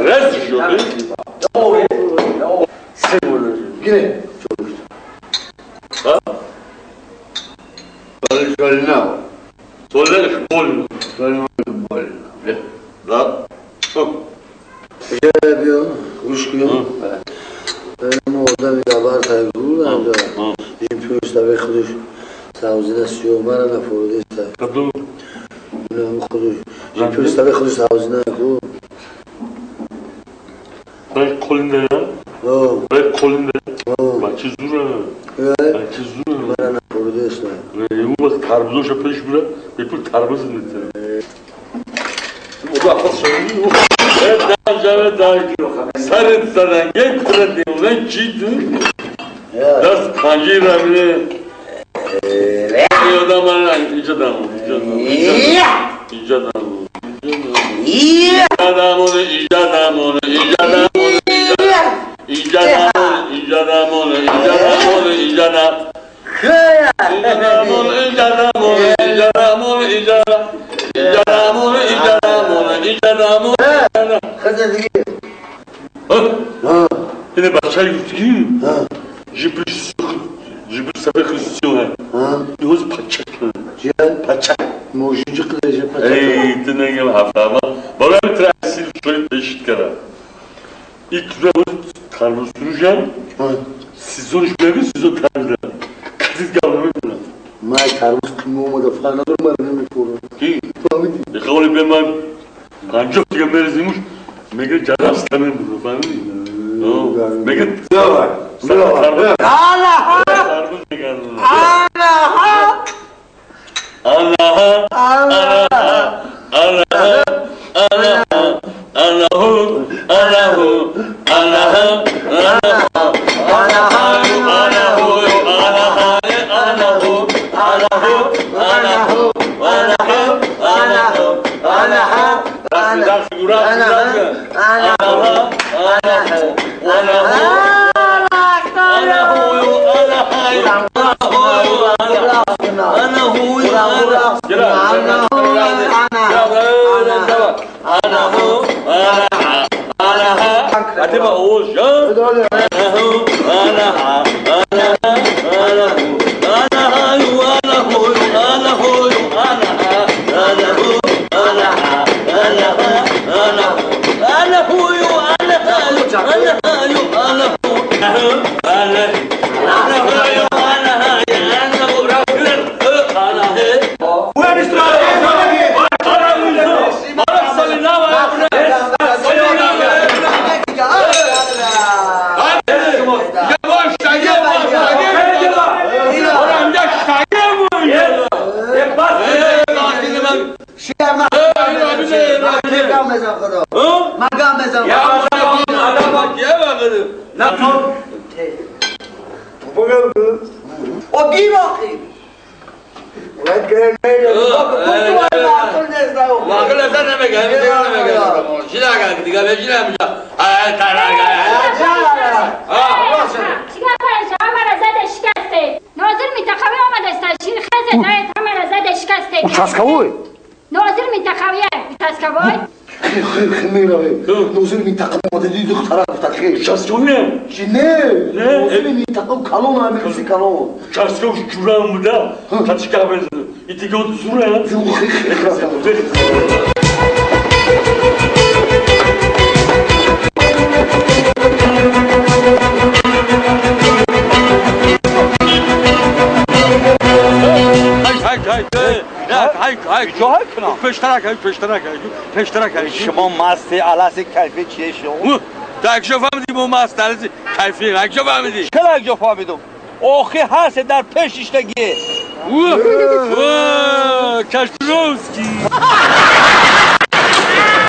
رز شده گیره ها؟ سولنا سولنا بول سولنا بول لا بیا گوش کن ما آدم دبر تایگور هم دارم این پیوش دبه خودش سوزینه سیومر نفورده است خودش این پیوش دبه خودش سوزینه کو برای کلینده برای کلینده بچه زوره بچه زوره من نفورده است اون وقت تربوزاشو پیش بره به پول تربوز میده سرت زدن یک طرف دیوونه چی تو؟ دست پنجه رمینه یادم من اینجا دمون اینجا دمون اینجا دمون اینجا دمون اینجا دمون اینجا دمون اینجا دمون اینجا دمون اینجا دمون اینجا دمون اینجا دمون اینجا دمون اینجا دمون اینجا دمون خزه دیگه اینه بچه گفت که جبل سبه خریستیونه یهوز پچک چیه؟ پچک موجودی قدرشه پچک ای تنگم هفته اما بالا ترسی شوی پیشت کردم این تو بود ترمز فروشم سیزونش بگو سیزون ترمز کسی گاو نمیدونم من ترمز قیمه اومده فقط ندارم من نمیخورم کی؟ فهمیدی؟ قولی به من 50 دیگه مرزیموش میگه جرس تمیم بود فهمیدی؟ میگه تربوز میگن آنها آنها آنها آنها آنها آنها آنها Участковой? ناظر منطقویه участковой؟ خیر میروی ناظر منطقه مددی دختره گفت خیر участковый چی نه ناظر منطقه کلون امریسی کلون участковый جورم بوده تا چیکار بزنه ایتیگه زوره خیر خیر پشترک شما مستی السی کیفی چیه شما؟ تا کجا فهمیدی ما مست السی کیفی کجا فهمیدی؟ چرا کجا فهمیدم؟ آخه هست در پیشش دیگه کشتروسکی